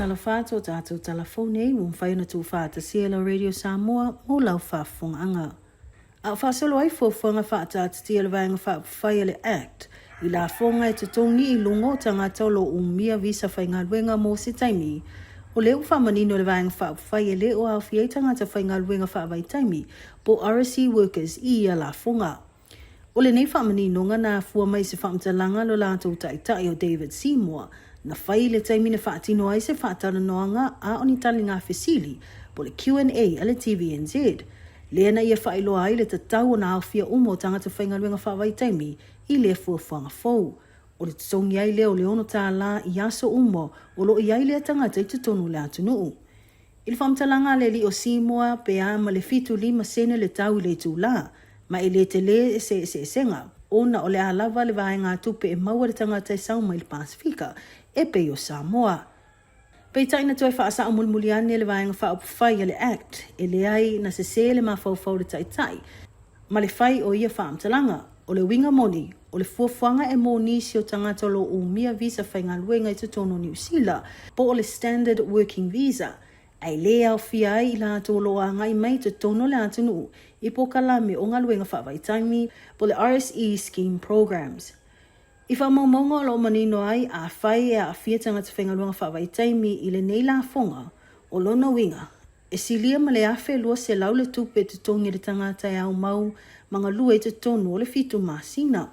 Faatalofa atu o tatou tala fou nei ua mafai ona tuufaatasia e lau Radio Samoa mo lau faafofogaaga. A o faasolo ai fuafuaga faataatitia a le Vaega Faaupufai a le Act i lafoga e totogi i luga o tagata o lo o umia visa faigaluega mo se taimi, o lea ua faamanino e le Vaega Faaupufai e le o aofia ai tagata faigaluega faavaitaimi po o RSE workers i ia lafoga. O lenei faamaninoga na afua mai i se faamatalaga a lo latou taitai o David Seymour na fai i le taimi na faatino ai se faatalanoaga a o ni taliga fesili po o le Q&A a le TVNZ, lea na ia faailoa ai le tatau ona aofia uma o tagata faigaluega faavaitaimi i lea fuafuaga fou. O le totogi ai lea o le $6 i aso uma o lo o i ai lea tagata i totonu o le atunuu. I le faamatalaga a le alii o Simoa, pe a ma le 75 sene le tau i le itulā, ma e le tele se eseesega, ona o le a lava le vaegatupe e maua e le tagata e sau mai le Pasefika, e pei o Samoa. Peitai na toe faasao mulimuli ane le Vaega Faaupufai a le Act, e leai na sesē le mafaufau o le Taitai ma le fai o ia faamatalaga. O le uiga moni, o le fuafuaga e mo nisi o tagata o lo o umia visa faigaluega i totonu o Niu Sila, po o le Standard Working Visa, ae le aofia ai i latou o lo o agai mai i totonu o le atunuu i polokalame o galuega faavaitaimi, po o le RSE Scheme Programmes. I faamaumauga o lo o manino ai, afai e aafia tagata faigaluega faavaitaimi i lenei lafoga, o lona uiga, e silia ma le $1,200 le tupe e totogi e le tagata e aumau ma galue i totonu o le fitu masina.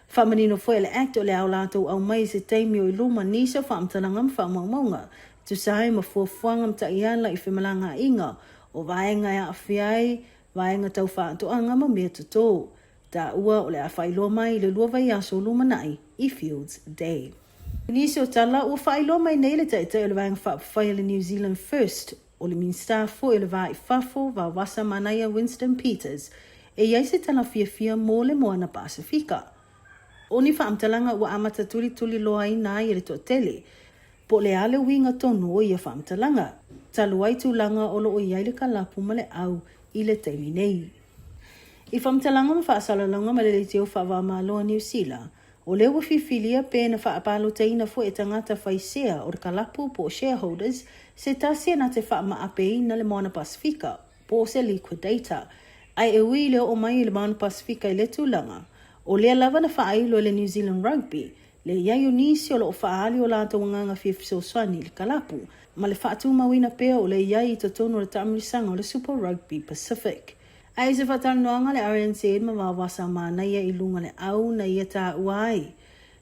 Faamanino foi e le Act o le a o latou aumai i se taimi o i luma nisi o faamatalaga ma faamaumauga e tusa ai ma fuafuaga ma taiala i femalagaaiga o vaega e aafia ai vaega tau faatoaga ma mea toto. Taua o le a faailoa mai i le lua vaiaso lumanai i Fields Day. I nisi o tala, ua faailoa mai nei le Taitai o le Vaega Faaupufai a le New Zealand First, o le Minisita foi o le Va i Fafo, Vaovasa Manaia Winston Peters, e i ai se tala fiafia mo le Moana Pasefika. O ni faamatalaga ua amata tulituliloaina ai e le toatele, Po o le a le uiga tonu o ia faamatalaga, talu ai tulaga o lo o i ai le kalapu ma le au i le taimi nei. I faamatalaga ma faasalalauga ma le leitio faava-o-Malo a Niu Sila, o lea ua filifilia pe na faapalotaina foi e tagata fai sea o le kalapu po o shareholders se tasi e na te faamaapeina le Moana Pasefika po o se liquidator. Ae e ui i le oo mai i le Moana Pasefika i lea tulaga, o lea lava na faailo e le New Zealand Rugby Le i ai o nisi o lo o faaali o latou agaga fia fesoasoani i le kalapu, ma le faatumauina pea o le i ai i totonu o le taamilosaga o le Super Rugby Pacific. Ae i se faatalanoaga a le RNZ ma Vaovasa Manaia i luga le au na ia taua ai,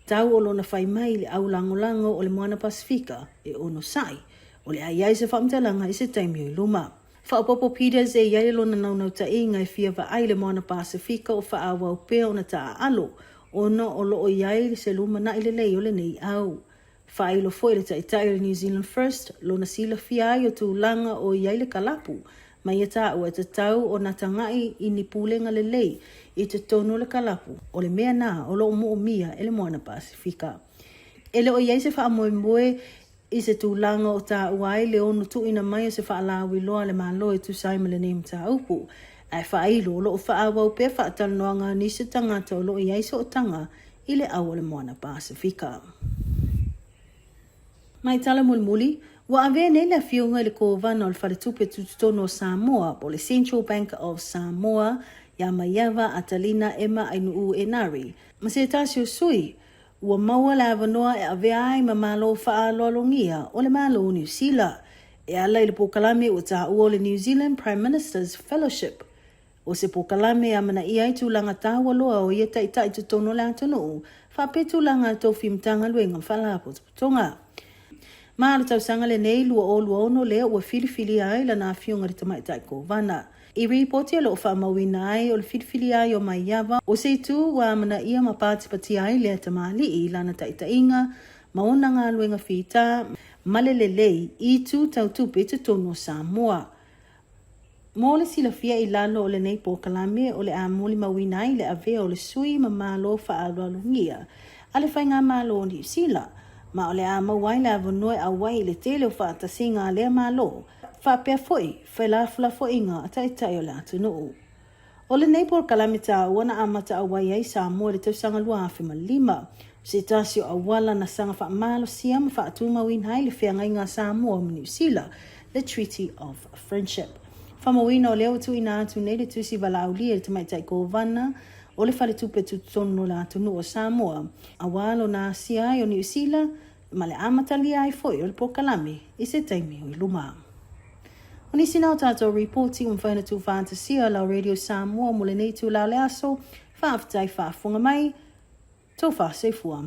tau o lona fai mai i le au lagolago o le Moana Pasefika e onosai, o le a i ai se faamatalaga i se taimi o i luma. Faaopoopo Peters e i ai lona naunautaiga e fia vaai le Moana Pasefika o faaauau pea ona taaalo ona o lo o i ai se lumanai lelei o lenei au. Faailo foi le Taitai o le New Zealand First lona silafia ai o tulaga o i ai le kalapu ma ia taua e tatau ona tagai i ni pulega lelei i totonu o le kalapu, o le mea na o lo o moomia e le Moana Pasefika. E le o i ai se faamoemoe I se tulaga o taua ai le ono tuuina mai o se faalauiloa a le Malo e tusa ai ma lenei mataupu, ae faailo o lo o faaauau pea faatalanoaga a nisi o tagata o lo o i ai sootaga i le au o le Moana Pasefika. Mai tala mulimuli, ua avea nei le Afioga i le Kovana o le Faletupe Tutotonu o Samoa po o le Central Bank of Samoa iā Maiava Atalina Emma Ainuu Enari ma se tasi o sui Ua maua le avanoa e avea ai ma Malo faaaloalogia o le Malo o Niu Sila e ala i le polokalame ua taua o le New Zealand Prime Minister's Fellowship. O se polokalame e amanaia ai tulaga taua loa o ia taitai i totonu o le atunuu faapea tulaga a tofi Matagaluega ma Faalapotopotoga. Ma o le tausaga lenei 2026 lea ua filifilia ai lana afioga i le Tamaitai Kovana. I ripoti o lo o faamauina ai o le filifilia ai o Maiava, o se itu ua amanaia ma patipatia ai lea tamalii i lana taitaiga ma ona galuega fita ma le lelei i itu tau tupe i totonu o Samoa. Mo le silafia i lalo o lenei polokalame o le a molimauina ai le avea o le sui ma Malo faaaloalogia a le Faigamalo o Niu Sila, ma o le a maua ai le avanoa e auai i le tele o faatasiga a lea Malo, faapea foi felafolafoaiga a taitai o le atunuu. O lenei polokalame taua na amata auai ai Samoa i le tausaga 2005. Se tasi o auala na saga faamalosia ma faatumauina ai le feagaiga a Samoa ma Niu Sila, le Treaty of Friendship. Faamauina o lea ua tuuina atu nei le tusi valaaulia i le Tamaitai Kovana o le Faletupe Tutotonu o le Atunuu o Samoa, aua lona asia ai o Niu Sila ma le amatalia ai foi o le polokalame i se taimi o i luma. O nisi na o tatou ripoti ua mafai ona tuufaatasia lau Radio Samoa mo lenei itula o le aso, faafetai faafofoga mai, tofa soifua.